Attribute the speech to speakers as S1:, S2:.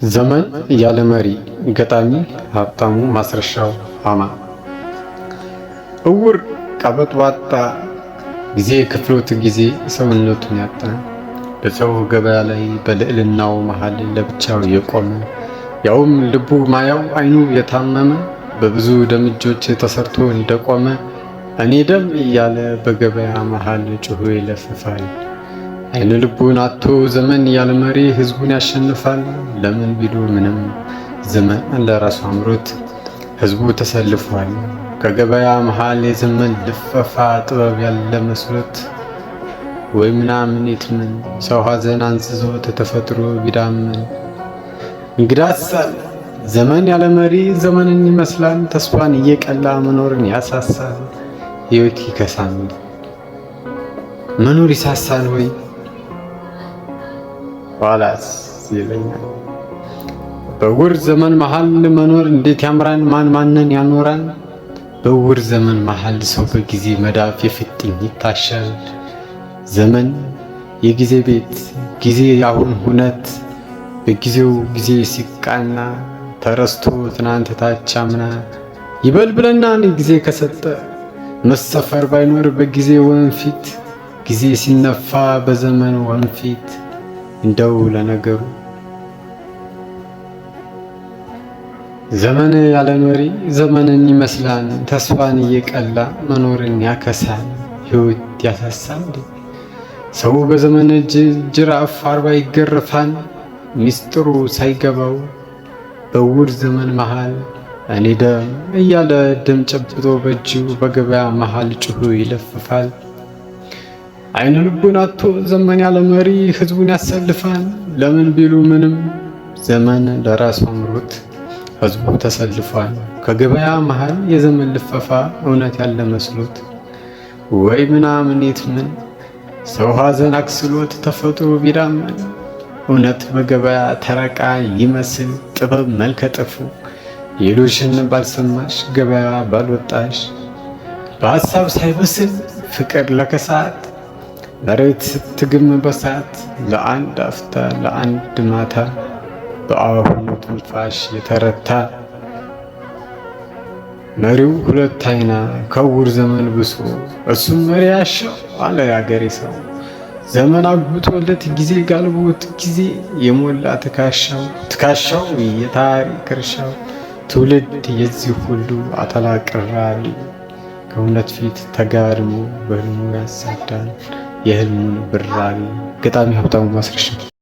S1: ዘመን ያለ መሪ፣ ገጣሚ ሀብታሙ ማስረሻው ሀማ። እውር ቀበጥ ዋጣ ጊዜ ክፍሎት ጊዜ ሰውነቱን ያጣ፣ በሰው ገበያ ላይ በልዕልናው መሃል ለብቻው የቆመ፣ ያውም ልቡ ማያው አይኑ የታመመ፣ በብዙ ደምጆች ተሰርቶ እንደቆመ እኔ ደም እያለ በገበያ መሃል ጩሆ ይለፍፋል። አይነ ልቡን አጥቶ ዘመን ያለ መሪ ህዝቡን ያሸንፋል። ለምን ቢሉ ምንም ዘመን ለራሱ አምሮት ህዝቡ ተሰልፏል። ከገበያ መሃል የዘመን ልፈፋ ጥበብ ያለ መስሎት ወይ ምናምን የትምን ሰው ሐዘን አንዝዞ ተተፈጥሮ ቢዳምን እንግዳሳል። ዘመን ያለ መሪ ዘመንን ይመስላል። ተስፋን እየቀላ መኖርን ያሳሳል። ህይወት ይከሳል፣ መኖር ይሳሳል ወይ ኋላስ ይለኛል። በውር ዘመን መሃል መኖር እንዴት ያምራል! ማን ማንን ያኖራል? በውር ዘመን መሃል ሰው በጊዜ መዳፍ የፍጥኝ ይታሻል። ዘመን የጊዜ ቤት፣ ጊዜ ያሁን ሁነት፣ በጊዜው ጊዜ ሲቃና ተረስቶ ትናንት ታች አምና ይበል ብለናን ጊዜ ከሰጠ መሰፈር ባይኖር በጊዜ ወንፊት፣ ጊዜ ሲነፋ በዘመን ወንፊት። እንደው ለነገሩ ዘመን ያለ መሪ ዘመንን ይመስላል። ተስፋን እየቀላ መኖርን ያከሳል። ሕይወት ያሳሳል። ሰው በዘመን ጅራፍ አርባ ይገርፋል። ሚስጥሩ ሳይገባው በውር ዘመን መሃል እኔ ደም እያለ ደም ጨብጦ በእጁ በገበያ መሃል ጩሁ ይለፍፋል። አይነ ልቡን አጥቶ ዘመን ያለ መሪ ህዝቡን ያሰልፋል። ለምን ቢሉ ምንም ዘመን ለራሱ አምሮት ህዝቡ ተሰልፏል። ከገበያ መሃል የዘመን ልፈፋ እውነት ያለ መስሎት ወይ ምናምን የት ምን ሰው ሐዘን አክስሎት ተፈጥሮ ቢዳምን እውነት በገበያ ተረቃ ይመስል ጥበብ መልከጥፉ የሉሽን ባልሰማሽ ገበያ ባልወጣሽ በሀሳብ ሳይበስል ፍቅር ለከሳት መሬት ስትግም በሳት ለአንድ አፍታ ለአንድ ማታ በአሁኑ ትንፋሽ የተረታ መሪው ሁለት አይና ከውር ዘመን ብሶ እሱም መሪ ያሻው አለ ያገሬ ሰው። ዘመን አግብቶለት ጊዜ ጋልቦት ጊዜ የሞላ ትካሻው ትካሻው የታሪክ እርሻው ትውልድ የዚህ ሁሉ አተላ ቅራሪ ከእውነት ፊት ተጋድሞ በህልሙ ያሳዳል የህልሙን ብራሪ። ገጣሚ ሀብታሙ ማስረሻ።